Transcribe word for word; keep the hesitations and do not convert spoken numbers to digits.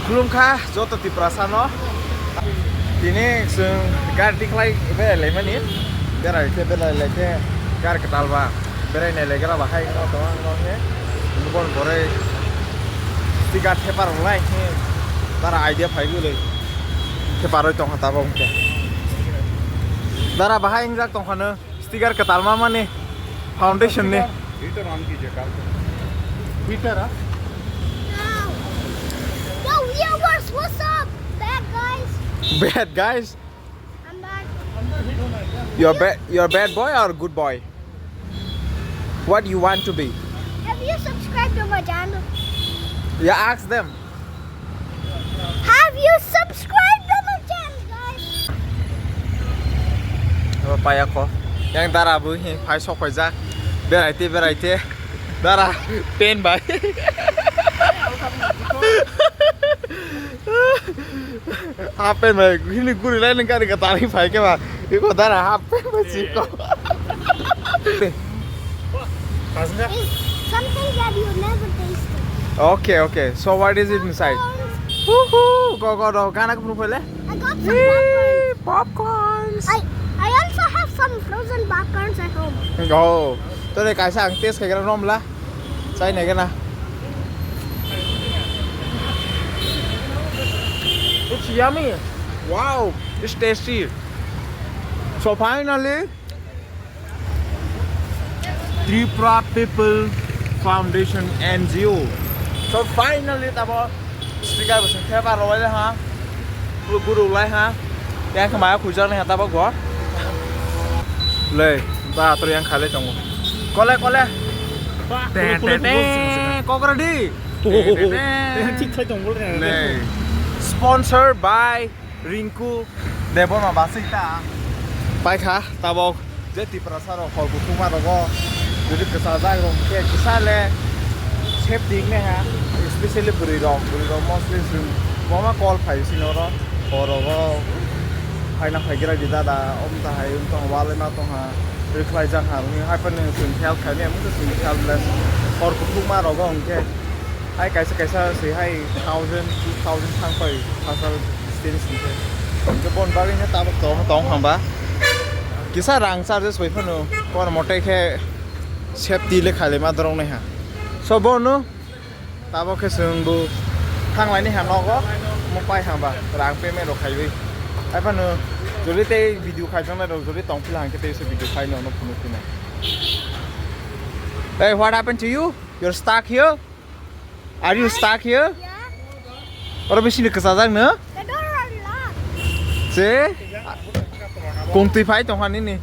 Khulumkha joto Tiprasano. Tini chwng gari tikhlai berai laimani. Berai khe, berai lai khe gari kwtal ba. Berai nai lai gra ba hai no tong ang no he. Bon borai sticker thepa rok lai he. Tara idea phai gwi lai. Thepa roi tong kha tabok hwnkhe. Tara bahai wngjak tong kha no. Sticker kwtal ma mani foundation ni. Heater on kijiye kal ko. Heater, ha? Yo, viewers, what's up? Bad guys. Bad guys. I'm bad. You're bad. You're bad boy or good boy? What you want to be? Have you subscribed to my channel? Yeah, ask them. Have you subscribed to my channel, guys? Abo paya kho. Yang dara bo hi phai sok phai jak. Berai te, berai te. Dara pen bai. Half pant bai hini guri lai nang kari ka tari phai ke ba. Iko dara half pant bai si ko. It's something that you never tasted. Okay, okay. So what is it inside? Popcorns. Woohoo! Go, go, go. Gana kunu phele? I got some popcorn. Yay, popcorns. I, I also have some frozen popcorns at home. Oh. Tore kaisa ang taste khagra rom la. Chai nai gana. It's yummy. Wow, it's tasty. So finally, Tripura People Foundation N G O. So finally, tabo sticker bo sengkhe ba rwai ha. Guru lai ha. Yang khe maya khujak nai ha tabok bo. Le, ba ator yang khalai tongo. Kole, kole. Ba, te, kole, te, kole, te, kole, kole. Kok ready? Oh, te, te, te. Yang thik khai tongo le. Le. Sponsored by Rinku Debbarma basui ta. Paikha tabok. Je Tiprasa rok hor kuthukma rogo, jodi kwchajak rok khe kisa le safety wngnai ha, especially bwrwi rok, bwrwi rok mostly chwng kwbangma call phai sini oro, hor rogo phaina phai gra di dada, omo ta hai wng tong, wal ma tong ha, rwkhlai jak ha, wngwi hai phano chwng help khaimani, omo chwng helpless, hor kuthukma rogo hwnkhe hai kaisa kaisa se hai thousand, two thousand thang phai, hachal. Tini singkhe. Hingke bon bagwi no tabok tong, tong hamba. Kisa rang charges bai phano, kono mote khe safety le khailai ma dorong nai ha. So bono tabok khe chwng bo thanglai ni ha nogo, mo pai hamba, rang payment rok khaiwi. Hai phano jodi tei video khai phano rok jodi tong phila hingke tei se video khai no, no phunuk phina. Hey, what happened to you? You're stuck here? Are you stuck here? Yeah. Oro bisi ni kwchajak no? The door are locked. Se? Kung twi phai tong hani ni.